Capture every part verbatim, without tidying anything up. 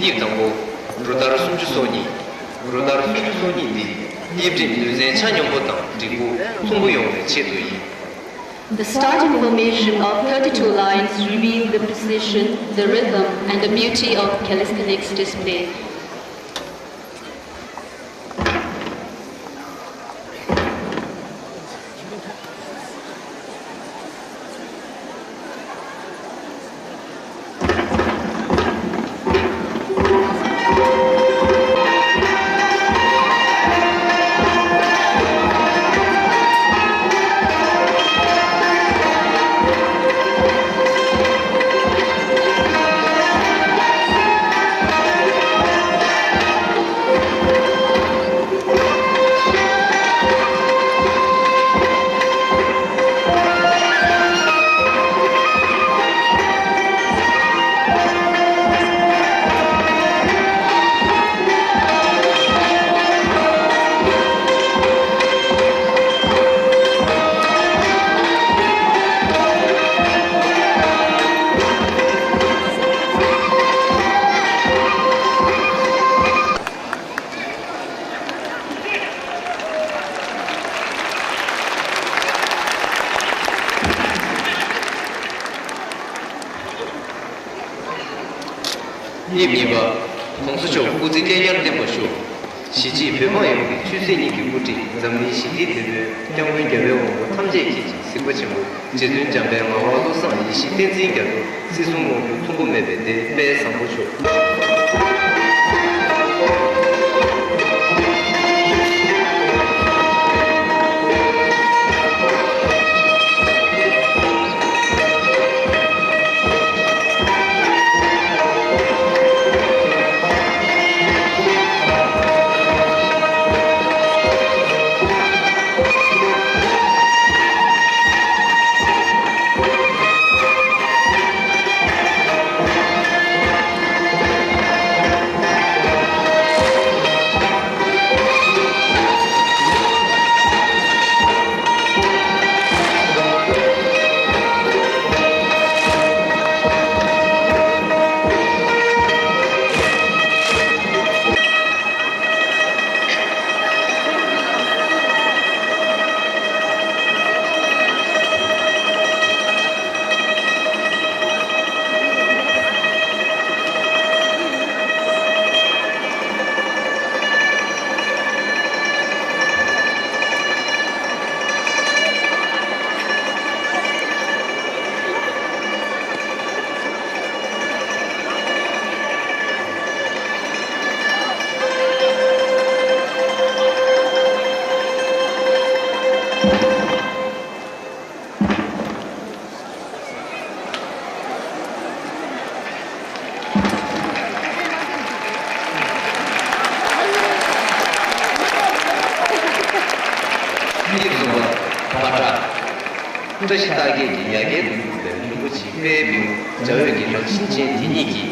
དབྱིབས་དང་པོ། རུ་སྟར་སུམ་ཅུ་སོ་གཉིས། རུ་སྟར་སུམ་ཅུ་སོ་གཉིས་འདི་དབྱིབས་རིམ་ནུས་ཚན་ཆ་སྙོམས་པོ་དང་འགྲིག་པོ་ཚོམ་བུ་ཡོང་བའི་ཆེད་དུ་ཡིན། The starting formation of thirty-two lines reveal the precision, the rhythm, and the beauty of calisthenics display. དབྱིབས་གཉིས་པ། གོང་ས་མཆོག་སྐུ་ཚེ་བརྟན་བརྟན་པར་ཤོག་གཞིས་བྱེས་བོད་འབངས་ཡོངས་ཀྱི་ཆོས་སྲིད་གཉིས་ཀྱི་དབུ་ཁྲིད། འཛམ་གླིང་ཞི་བདེའི་དེད་དཔོན། སྐྱབས་མགོན་རྒྱལ་བའི་དབང་པོ་ཐམས་ཅད་མཁྱེན་ཅིང་གཟིགས་པ་ཆེན་པོ། རྗེ་བཙུན་འཇམ་དཔལ་ངག་དབང་བློ་བཟང་ཡེ་ཤེས་བསྟན་འཛིན་རྒྱ་མཚོ། སྲིད་གསུམ་དབང་སྒྱུར་ཚོགས་འཁོར་མེད་པའི་སྡེ་དཔལ་བཟང་པོ་མཆོག་དབྱིབས་གསུམ་པ། བ་ཏྲ། བཀྲ་ཤིས་རྟགས་བརྒྱད་ཀྱི་ཡ་གྱལ་དུ་གྱུར་པའི་རིན་པོ་ཆེའི་དཔལ་བེའུ་འཇའ་འོད་ཀྱི་རང་བཞིན་ཅན་དེ་ཉིད་ཀྱིས་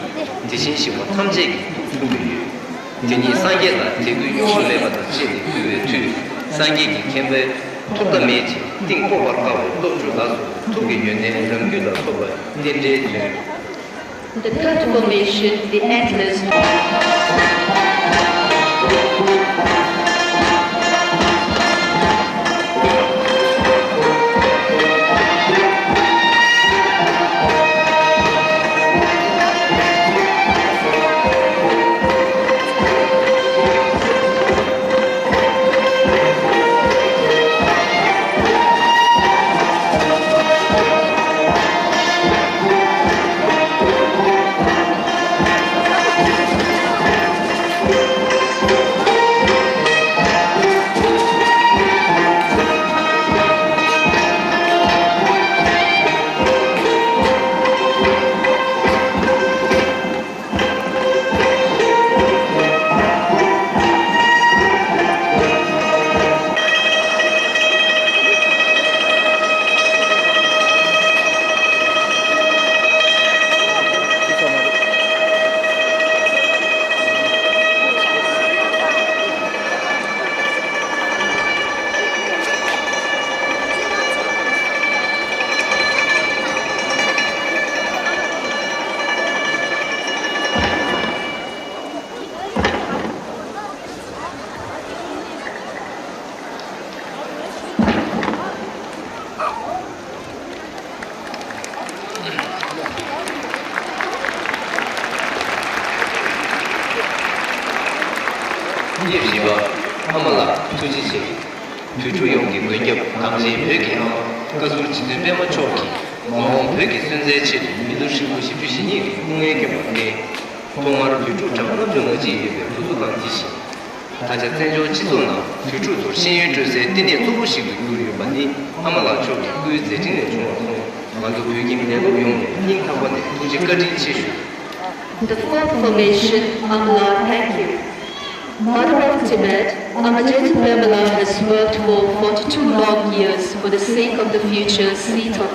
དེ་བཞིན་གཤེགས་པ་ཐམས་ཅད་ཀྱི་ཐུགས་སུ་ཡོད། དེ་ཉིད་སངས་རྒྱས་ལ་དད་གུས་གཡོ་བ་མེད་པ་དང་བཅས་ཏེ་ཕུལ་བའི་མཐུས། སངས་རྒྱས་ཀྱི་མཁྱེན་པས་ཐོག་མཐའ་མེད་ཅིང་གཏིང་དཔོག་པར་དཀའ་བའི་སྟོབས་བཅུ་ལ་སོགས་པའི་ཐུགས་ཀྱི་ཡོན་ཏན་རང་རྒྱུད་ལ་ཐོབ་པར་རྟེན་འབྲེལ་མཛོད། The third formation, the atlas. ཐུགས་རྗེ་ཆེ། བོད་ཕྲུག་ཡོངས་ཀྱི་མགོན་སྐྱབས་གངས་ཅན་བོད་ཀྱི་ཨ་མ་བཀའ་ཟུར་རྗེ་བཙུན་པད་མ་མཆོག་གིས་མ་འོངས་བོད་ཀྱི་སོན་རྩའི་ཆེད་དུ་མི་ལོ་ཧྲིལ་པོ་བཞི་བཅུ་ཞེ་གཉིས་ཀྱི་སྐུ་ངལ་བསྐྱོན་པར་བརྟེན། ཁོང་སྔར་བོད་ཕྲུག་གྲངས་ལྔ་བཅུ་ང་གཅིག་ཡོད་པའི་བུ་ཚོ་དང་འདི་བཞིན། ད་ཆ་བཙན་བྱོལ་སྤྱི་ཚོགས་ནང་བོད་ཕྲུག་ཚོར་ཤེས་ཡོན་སྤྲོད་སའི་བསྟི་གནས་གཙོ་བོ་ཞིག་ཏུ་གྱུར་ཡོད་པ་ནི་ཨ་མ་ལགས་མཆོག་གི་སྐུའི་མཛད་འཕྲིན་ལས་བྱུང་བར་མཐོང་། ང་ཚོ་བོད་ཁྱིམ་ལས་ཁུངས་ཡོངས་ནས་སྙིང་ཐག་པ་ནས་ཐུགས་རྗེ་བཀའ་དྲིན་ཆེ་ཞུ། The fourth formation, Amala, thank you. Mother of Tibet, Amajetu Pamela has worked for forty-two long years for the sake of the future seat of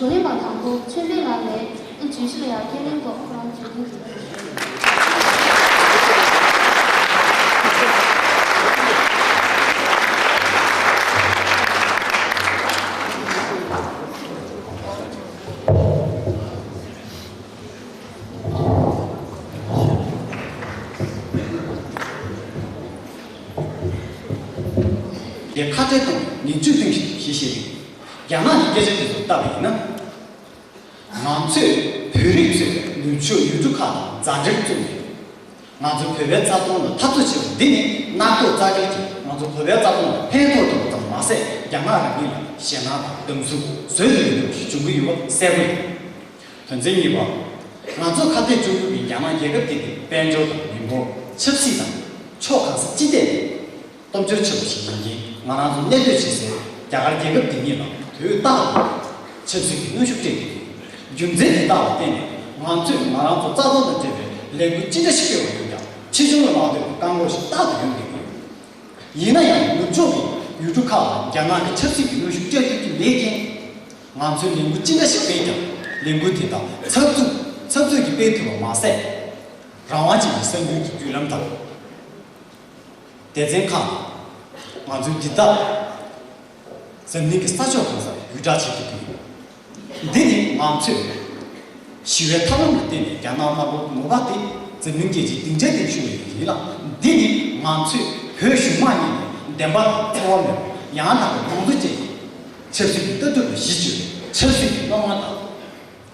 བགྲོ་གླེང་པ་དང་པོ་ཚེ་འཕེལ་ལགས་ནས་ཨེ་བརྗོད་གཞི་ལ་ཡང་ཁས་ལེན་སྐོར་ཁོ་རང་བརྗོད་དོན་ཞུ། དེ་ཁ་བྲལ་དང་ངན་ཇུས་སྟེང་ཞིག་ཞེས་བཤད་ཡོད། རྒྱ་ནག་གི་སྐད་ཆ་དེ་ཚོ་བལྟས་པ་ཡིན་ན། ང་ཚོས་བོད་རིགས་ཚོའི་ནུབ་ཕྱོགས་ཡུལ་གྲུ་ཁག་དང་མཛའ་འབྲེལ་བཙུགས་ནས། ང་ཚོ་བོད་པའི་རྩ་དོན་ལ་འཐབ་རྩོད་བྱེད་པ་འདི་ནི་མནར་གཅོད་རྩ་འགེངས་ཀྱིས་ང་ཚོ་བོད་པའི་རྩ་དོན་ལ་ཕན་ཐོགས་ཐུབ་པ་ཙམ་མ་ཟད། རྒྱ་ནག་རང་ཉིད་ལ་ཞེད་སྣང་དང་སྡང་ཟུག་བཟོ་ཐུབ་ཡོད་པ་ཞིག་འབྱུང་གི་ཡོད་པ་གསལ་པོ་ཡིན། དོན་ཚན་གཉིས་པ། ང་ཚོ་ཁ་གཏད་གཅོག་ཡུལ་གྱི་རྒྱ་ནག་རྒྱལ་ཁབ་དེ་ནི་དཔལ་འབྱོར་དང་མི་འབོར། ཆབ་སྲིད་དང་ཕྱོགས་གང་ས་ཅི་ཐད་ནས་སྟོབས་འབྱོར་ཆེ་བ་ཞིག་ཡིན་རྐྱེན། ང་རང་ཚོ་གནས་སྡོད་བྱེད་སའི་རྒྱ་གར་རྒྱལ་ཁབ་དེ་ཉིད་ལ་དུས་རྟག་ཏུ་ཆབ་སྲིད་ཀྱི་གནོན་ཤུགས་སྤྲད་ཀྱི་འདུག་རྒྱུ་མཚན་དེ་དག་ལ་བརྟེན་ནས་ང་ཚོས་ང་རང་ཚོ་རྩ་དོན་དང་འབྲེལ་བའི་ལས་འགུལ་ཅི་འདྲ་ཞིག་སྤེལ་བ་ཡིན་ཀྱང་། ཕྱི་ཕྱོགས་ལ་མ་ལྟོས་པའི་བཀག་འགོག་ཞིག་རྟག་ཏུ་ཡོང་གི་ཡོད། ཡིན་ན་ཡང་ནུབ་ཕྱོགས་ཀྱི་ཡུལ་གྲུ་ཁག་ལ་རྒྱ་ནག་གི་ཆབ་སྲིད་ཀྱི་གནོན་ཤུགས་སྤྲད་ཐུབ་ཀྱི་མེད་རྐྱེན། ང་ཚོས་ལས་འགུལ་ཅི་འདྲ་ཞིག་སྤེལ་ཀྱང་ལས་འགུལ་དེ་དག་ཚགས་ཚུད་ཚགས་ཚུད་ཀྱིས་སྤེལ་ཐུབ་པ་མ་ཟད། རང་དབང་ཅན་གྱི་གསར་འགྱུར་གྱི་བརྒྱུད་ལམ་དང་། སྡེ་ཚན་ཁག་ནས་ང་ཚོའི་འདི་དག་འཛམ་གླིང་གི་ས་ཕྱོགས་གང་སར་བརྒྱུད་བསྒྲགས་བྱེད་ཀྱི་འདུག་འདི་ནི་ང་ཚོས་ཞི་བའི་ཐབས་ལམ་ལ་བརྟེན་ནས་རྒྱ་ནག་དམར་པོ་ངོ་ལོག་དེ་འཛམ་གླིང་རྒྱལ་སྤྱིའི་སྡིངས་ཆ་སྟེང་ཞུ་བའི་ཡིན་ལ། འདི་ནི་ང་ཚོས་བོད་གཞུང་མང་གཉིས་ནས་བདེན་པ་དང་འཚེ་བ་མེད་པ་ཡང་དག་པའི་མང་གཙོ་ཅན་གྱི་ཆབ་སྲིད་ཀྱི་ལྟ་གྲུབ་ལ་གཞི་བཅོལ་བའི་ཆབ་སྲིད་ཀྱི་སྣང་བ་དང་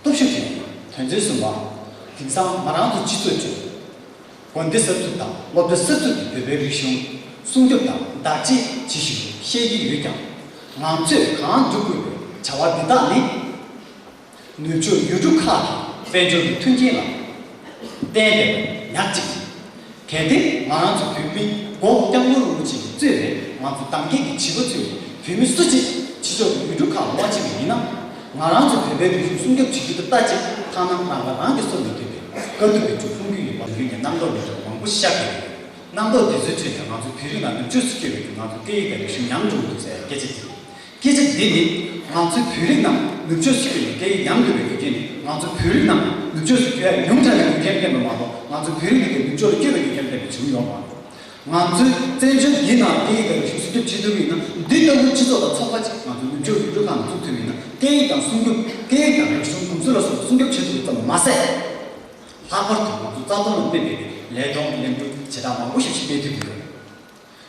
སྟོབས་ཤུགས་ཅན། དོན་ཚན་གསུམ་པ། དེང་སང་ང་རང་ཚོ་སྤྱི་ཚོགས་ཁྲོད། དགོན་སྡེ་གསར་འཛུགས་དང་སློབ་གྲྭ་གསར་འཛུགས་ཀྱིས་བོད་པའི་རིག་གཞུང་སྲུང་སྐྱོབ་དང་བདག་གཅེས་བྱེད་བཞིན་པ་ཤེས་ཀྱི་ཡོད་ཀྱང་། ང་ཚོས་གང་སྒྲུབ་དགོས་པའི་བྱ་བ་འདི་དག་ནི། ནུབ་ཕྱོགས་ཡུལ་གྲུ་ཁག་གི་དཔལ་འབྱོར་གྱི་མཐུན་རྐྱེན་ལ་བརྟེན་པའི་ཉག་གཅིག་ཡིན། གལ་ཏེ་ང་རང་ཚོ་བོད་མི་སྒོ་སྐྱབས་མགོན་རིན་པོ་ཆེ་གིས་གཙོས་པའི་ང་ཚོ་གདམ་གའི་གི་བྱིས་པ་ཚོས་བོད་མི་སུ་གཅིག་ཕྱི་ཕྱོགས་ཀྱི་ཡུལ་གྲུ་ཁག་ལ་དབང་བྱེད་པ་ཡིན་ན། ང་རང་ཚོ་བོད་པའི་རིག་གཞུང་སྲུང་སྐྱོབ་བྱེད་རྒྱུ་དང་ལྟ་ཅི་ཐ་ན་རང་ལ་རང་གིས་སོ་མི་ཐུབ་པའི་དཀའ་སྡུག་གི་ཁྲོད་ལྷུང་རྒྱུ་ཡིན་པ་ཡུལ་ནས་རྣམ་རྟོག་མེད་པ་མང་པོ་ཤར་གྱི་ཡོད། རྣམ་རྟོག་འདི་ཚོའི་ཁྲོད་ནས་ང་ཚོ་བོད་རིགས་ནང་ནུབ་ཕྱོགས་སུ་སྐྱོད་པའི་ང་ཚོ་སྐད་ཡིག་དང་རིག་གཞུང་ཉམས་འགྲོ་གི་འདུག་ཟེར་སྐད་ཆ་དེ། སྐད་ཆ་འདི་ནི་ང་ཚོའི་བོད་རིགས་རྣམས་ནུབ་ཕྱོགས་སུ་སྐྱོད་ནས་སྐད་ཡིག་ཉམས་དགོས་པའི་རྒྱུ་རྐྱེན་ནི་ང་ཚོ་བོད་རིགས་རྣམས་ནུབ་ཕྱོགས་སུ་སྐྱོད་ཡ་ཉུང་དྲགས་པའི་རྒྱུ་རྐྱེན་བརྟེན་པ་མ་གཏོགས། ང་ཚོ་བོད་རིགས་འདི་གའི་ནུབ་ཕྱོགས་ལ་སྐྱོད་པའི་རྒྱུ་རྐྱེན་བརྟེན་པའི་བྱུང་ཡོད་མ་རེད། ང་ཚོའི་བཙན་བྱོལ་འདིའི་ནང་སྐད་ཡིག་དང་རིག་གཞུང་སྲུང་སྐྱོབ་བྱེད་ཐུབ་ཡིན་ན། འདི་ལྟ་བུའི་སྤྱི་ཚོགས་དང་ཚོགས་པ་ཅིག་ང་ཚོ་ནུབ་ཕྱོགས་ཡུལ་གྲུ་ཁག་ནང་བཙུགས་ཐུབ་ཡིན་ན། སྐད་ཡིག་དང་སྲུང་སྐྱོབ། སྐད་ཡིག་དང་རིག་གཞུང་གོམས་སྲོལ་ལ་སོགས་པ་སྲུང་སྐྱོབ་བྱེད་ཐུབ་པ་ཙམ་མ་ཟད། ལྷག་པར་དུ་ང་ཚོ་རྩ་དོན་ལ་དམིགས་པའི་ལས་དོན་ལས་འགུལ་བྱེ་བྲག་མང་པོ་ཞིག་ཞིག་སྤེལ་ཐུབ་ཀྱི་ཡོད།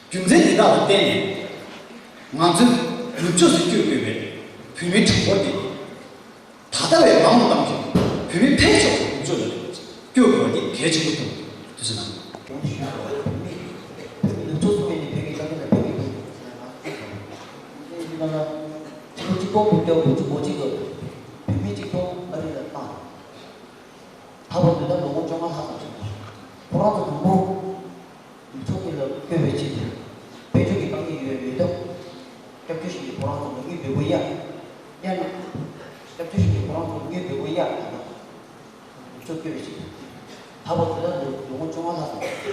རྒྱུ་མཚན་འདི་དག་ལ་བརྟེན་ནས། ང་ཚོས་ནུབ་ཕྱོགས་སུ་བསྐྱོད་དགོས་པའི་བོད་མིའི་གྲངས་འབོར་དེ་ད་ལྟ་བས་མང་དུ་བཏང་ཞིང་། བོད་མི་ཕལ་ཆེ་བ་ནུབ་ཕྱོགས་ལ་བསྐྱོད་དགོས་པ་དེ་གལ་ཆེན་པོ་མཐོང་། དུས་ཚོད་ནང་། ནུབ་ཕྱོགས་སུ་བསྐྱོད་ནས་བོད་ཀྱི་ས་ཁུལ་ལ་བོད་ཀྱི་ལུགས་ཀྱི་ནང་ན་ཆིག་སྟོང་དགུ་བརྒྱ་དགུ་བཅུ་གོ་གཅིག་ལོར་བོད་མི་གཅིག་སྟོང་ཨ་རི་ལ་བཏང་། ད་བར་དུ་ད་ལོ་ངོ་བཅོ་ལྔ་ལྷག་ཙམ་ཕྱིན་པ། ཁོ་རང་ཚོ་དང་པོ་ནུབ་ཕྱོགས་ཀྱི་ལ་བསྐྱོད་པའི་ཆེད་དུ་དཔལ་འབྱོར་གྱི་དཀའ་ངལ་ཡོད་མེད་དང་། སྐྱབས་བཅོལ་ཞིག་གིས་ཁོ་རང་ཚོ་ལ་དངུལ་འབེལ་པོ་གཡར། གཡར་ན། སྐྱབས་བཅོལ་ཞིག་གིས་ཁོ་རང་ཚོ་ལ་དངུལ་འབེལ་པོ་གཡར་ཡོད་ན། ནུབ་ཕྱོགས་བསྐྱོད་པའི་ཆེད་དུ། ད་བར་དུ་ད་ལོ་ངོ་བཅོ་ལྔ་ལྷག་ཙམ།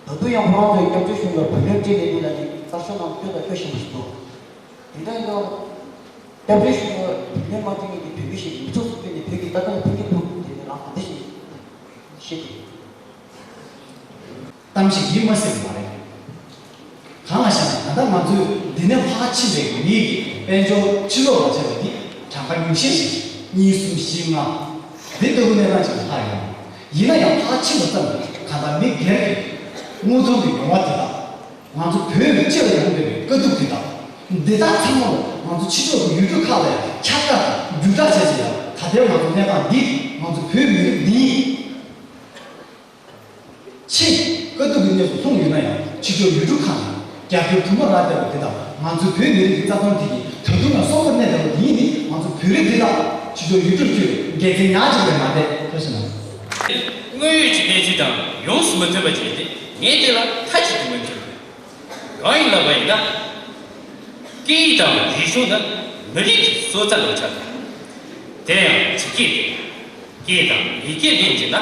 ད་དུང་ཡང་ཁོ་རང་ཚོས་སྐྱབས་བཅོལ་གཞུང་ལ་བུ་ལོན་སྤྲད་མེད་དུས་ལ་ནི་རྩར་ཤོག་ནང་སྐྱོད་དང་སྐྱོད་བཞིན་པ་ཞིག་འདུག་དེ་འདྲ་ཡིན་དུས། སྐྱབས་བཅོལ་གཞུང་ལ་བུ་ལོན་མ་སྤྲད་མཁན་གྱི་བོད་མི་ཞིག་ནུབ་ཕྱོགས་སུ་བསྐྱོད་ནས་བོད་ཀྱི་ལྟ་གྲུབ་ལ་ཕན་གྱི་འདུག་དེ་ནི་རང་ག་འདྲ་ཞིག་ཤེས་ཐུབ། གཏམ་ཞིག་ཡིན་མ་སྲིད་པ་མ་རེད། གང་ལ་བཞག་ན་ད་ལྟ་ང་ཚོས་འདི་ནས་ཕར་ཕྱིན་པའི་མི་གི་དཔལ་འབྱོར་ཕྱིར་ལོག་མ་བྱས་པ་འདི་གྲངས་ཀ་ཉུང་ཤས་ཤིག་གཉིས་གསུམ་བཞི་ལྔ། འདི་ལྟ་བུ་གནས་སྟངས་ཤིག་ལ་ལྷག་ཡོད། ཡིན་ན་ཡང་ཕར་ཕྱིན་པ་ཙམ་གྱིས་གང་ལྟར་མི་སྒེར་གྱི་ དངོས་མཐོང་གི་ཡོང་བ་དེ་དག་ང་ཚོ་བོད་མི་སྤྱི་ལ་ཡོང་བསྡད་པའི་དཀའ་སྡུག་དེ་དག་འདི་དག་ཚང་མ་ལ་ང་ཚོ་ཕྱི་ཕྱོགས་ཀྱི་ཡུལ་གྲུ་ཁག་ལ་ཁྱབ་བསྒྲགས་དང་བརྒྱུད་བསྒྲགས་བྱས་ཏེ་ཡང་ད་ལྟའི་ང་ཚོ་གནས་སྟངས་འདི་ང་ཚོ་བོད་མི་རིགས་འདི་ཡིན། ཆེས་དཀའ་སྡུག་གི་གནས་སུ་ལྷུང་ཡོད་ན་ཡང་ཕྱི་ཕྱོགས་ཡུལ་གྲུ་ཁག་ནས་རྒྱབ་སྐྱོར་དུ་མ་རག་བསྡད་པ་དེ་དང་ང་ཚོའི་བོད་མི་རིགས་ཀྱི་རྩ་དོན་དེ་ཡིན། ད་དུང་ཡང་སྲོག་ལ་གནས་བསྡད་པ་དེ་ཡིན་ནི་ང་ཚོ་བོད་རིགས་འདི་དག་ཕྱི་ཕྱོགས་ཡུལ་གྲུར་བསྐྱོད་དགེ་མཚན་ཉག་གཅིག་ལས་མ་འདས། ཐུགས་རྗེ་གནང་། དངོས་ཡོད་ཀྱི་གནས་ཚུལ་དང་ཡོངས་སུ་མི་མཐུན་པ་བྱས་ཏེ་ངས་དེ་ལ་མཐའ་གཅིག་ཏུ་མི་མཐུན། གང་ཡིན་ལབ་པ་ཡིན་ན། སྐད་ཡིག་དང་རིག་གཞུང་ནི་མི་རིགས་ཀྱི་གསོ་རྩ་ལ་ཆགས་ཡོད། དེ་ཡང་ཇི་སྐད་དུ། སྐད་དང་ཡི་གེ་ལྡན་གྱི་ན་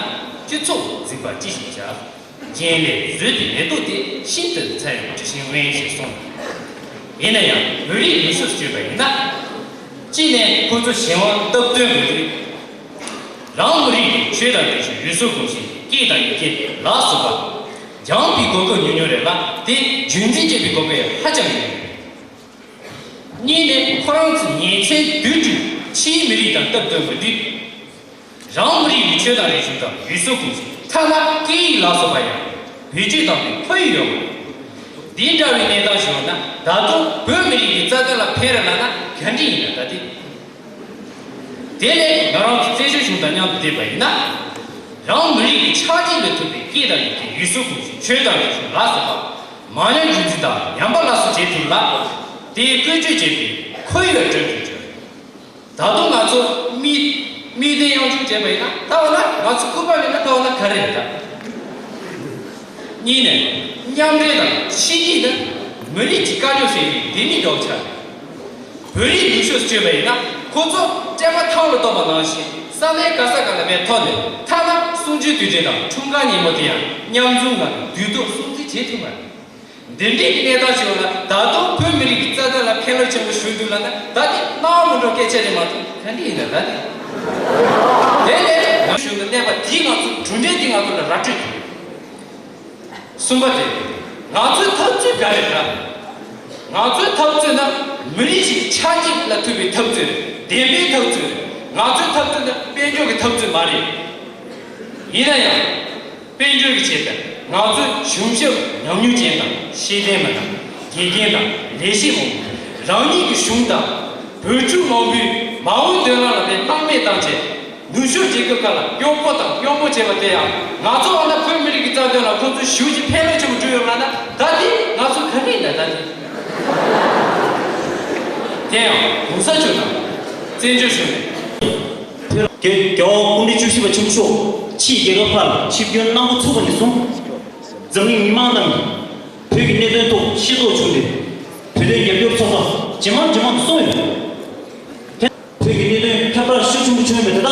སྤྱི་ཚོགས་འཛིན་པ་ཅི་ཞིག་བྱ། རྒྱན་ལས་བཟོས་ཏེ་མེ་ཏོག་དེ་ཤིན་ཏུ་མཚར་ཡང་དྲི་ཞིམ་དབེན་ཞེས་གསུངས། ཡིན་ན་ཡང་བོད་རིགས་ཡིན་ཤོས་སྤྱོད་པ་ཡིན་ན། གཅིག་ནས་ཁོ་ཚོ་གཞན་དབང་སྟབས་བསྟུན་དགོས་དུས། རང་མི་རིགས་ཀྱི་ཆོས་དང་རིག་གཞུང་ཡུལ་སྲོལ་གོམས་གཤིས་སྐད་དང་ཡི་གེ་ལ་སོགས་པ། སྦྱངས་པའི་གོ་སྐབས་ཉུང་ཉུང་རེད་ལ་དེ་རྒྱུན་འཛིན་བྱེད་པའི་གོ་སྐབས་ཡང་ཧ་ཅང་ཉུང་ཉུང་རེད། གཉིས་ནས་ཁོ་རང་ཚོའི་ཉིན་མཚན་དུས་དྲུག་ཕྱིའི་མི་རིགས་དང་སྟབས་བསྟུན་དགོས་དུས། རང་མི་རིགས་ཀྱི་ཆོས་དང་རིག་གཞུང་དང་ཡུལ་སྲོལ་གོམས་གཤིས་ཐ་ན་སྐད་ཡིག་ལ་སོགས་པ་ཡང་བེད་སྤྱོད་བཏང་བའི་ཁོར་ཡུག་ཡོད་མ་རེད། འདི་འདྲ་བའི་གནས་སྟངས་ཤིག་ཡོད་ན་ད་དུང་བོད་མི་རིགས་ཀྱི་རྩ་དོན་ལ་ཕན་རེད་ལབ་ན་ག་འདྲ་ཡིན་ན་ད་དེ། དེ་ལས་ང་རང་ཚོ་བཙན་བྱོལ་གཞུང་དང་མཉམ་དུ་བསྡད་པ་ཡིན་ན། རང་མི་རིགས་ཀྱི་ཆགས་འཇིག་ལས་ཐུབ་པའི་སྐད་དང་ཡི་གེ་ཡུལ་སྲོལ་གོམས་གཤིས་ཆོས་དང་རིག་གཞུང་ལ་སོགས་པ་མང་ཉུང་རྒྱུན་འཛིན་དང་ཉམས་པ་སླར་གསོ་བྱེད་ཐུབ་ལ། དེའི་བཀོལ་སྤྱོད་བྱེད་པའི་ཁོར་ཡུག་ལ་བསྐྲུན་ཐུབ་ཀྱི་རེད། ད་དུང་ང་ཚོ་མིག་མིག་ལྡན་ཡང་ཆུང་བྱས་པ་ཡིན་ན་ད་འོ་ན་ང་ཚོ་སྐུ་པར་མེད་ན་ད་འོ་ན་ག་རེ་རེད་ད། གཉིས་ནས་མཉམ་འབྲེལ་དང་ཕྱི་འགྱུར་ནི་མི་རིགས་ཀྱི་དཀའ་རྙོག་སེལ་བའི་ལྡེ་མིག་འདྲ་བོ་ཆགས་ཡོད། བོད་རིགས་ནུབ་ཕྱོགས་སུ་བསྐྱོད་པ་ཡིན་ན་ཁོ་ཚོ་སྤྲད་པ་ཐང་ལ་གཏོང་བ་ནང་བཞིན་བསམ་ཡས་ག་ས་ག་ལ་མེད་ཐོག་ནས་ཐ་ན་གསུང་ཆོས་དུས་དྲན་དང་འཁྲུངས་སྐར་ཉིན་མོ་དེ་ཡང་མཉམ་འཛོམས་ངང་དུས་ཐོག་སྲུང་བརྩི་བྱེད་ཐུབ་མ་རེད། འདི་འདྲའི་གནས་སྟངས་ཤིག་ལ་ད་དུང་བོད་མི་རིགས་ཀྱི་རྩ་དོན་ལ་ཕན་ལོག་ཆེན་པོ་ཞུགས་འདུག་ལབ་ན་ད་དེ་སྣང་བ་མི་འགྲོ་སྐད་ཆ་རེད་མ་གཏོགས་ག་འདྲ་ཡིན་ན་ད་དེ། དེ་ནས་ང་ཞུ་ན་གནས་པ་དེས་ང་ཚོ་གྲུབ་འབྲས་དེ་ང་ཚོ་ལ་ར་སྤྲོད་ཐུབ། གསུམ་པ་དེ། ང་ཚོའི་འཐབ་རྩོད་ག་རེ་རེད། ང་ཚོའི་འཐབ་རྩོད་ནི་མི་རིགས་ཤིག་ཆགས་འཇིག་ལ་ཐུག་པའི་འཐབ་རྩོད་རེད། བདེན་པའི་འཐབ་རྩོད་རེད། ང་ཚོའི་འཐབ་རྩོད་ནི་དཔལ་འབྱོར་གྱི་འཐབ་རྩོད་མ་རེད། ཡིན་ན་ཡང་། དཔལ་འབྱོར་གྱི་ཆེད་དུ་ང་ཚོའི་གཞུང་ཞབས་ཉམས་མྱོང་ཅན་དང་ཤེས་ལྡན་མི་སྣ། དགེ་རྒན་དང་ལས་བྱེད་མང་པོས་རང་ཉིད་ཀྱི་གཞུང་དང་བོད་ཕྲུག་མང་པོའི་མ་འོངས་བདེ་བླག་ལ་དེ་སྣང་མེད་བཏང་བྱས། ནུབ་ཕྱོགས་རྒྱལ་ཁབ་ཁག་ལ་གཡོག་པོ་དང་གཡོག་མོ་བྱས་པ་དེ་ཡང་ང་ཚོ་འོ་ན་བོད་མི་རིགས་ཀྱི་རྩ་དོན་ལ་ཁོང་ཚོས་ཞེ་པོ་ཅིག་ཕན་ལོག་ཆེན་པོ་བསྐྲུན་ཡོད་ལབ་ན་ད་དེ་ང་ཚོ་ག་འདྲ་ཡིན་ན་ད་དེ། དེ་ཡང་གོང་ས་མཆོག་དང་བཙན་བྱོལ་གཞུང་ནས། རྒྱལ་བ་སྐུ་ཕྲེང་བཅུ་བཞི་པ་ཆེན་པོ་མཆོག་ཕྱིའི་རྒྱལ་ཁབ་ཁག་ལ་ཆིབས་བསྒྱུར་གནང་འགོ་ཚུགས་པ་ནས་བཟུང་འཛམ་གླིང་མི་མང་རྣམས་ཀྱིས་བོད་ཀྱི་གནད་དོན་ཐོག་ཤེས་རྟོགས་བྱུང་སྟེ་བོད་དོན་རྒྱབ་སྐྱོར་ཚོགས་པ་ཇེ་མང་ཇེ་མང་དུ་སོང་ཡོད། བོད་ཀྱི་གནད་དོན་ཁྱབ་བསྒྲགས་ཤུགས་ཆེན་པོ་བྱུང་ཡོད་པ་དེ་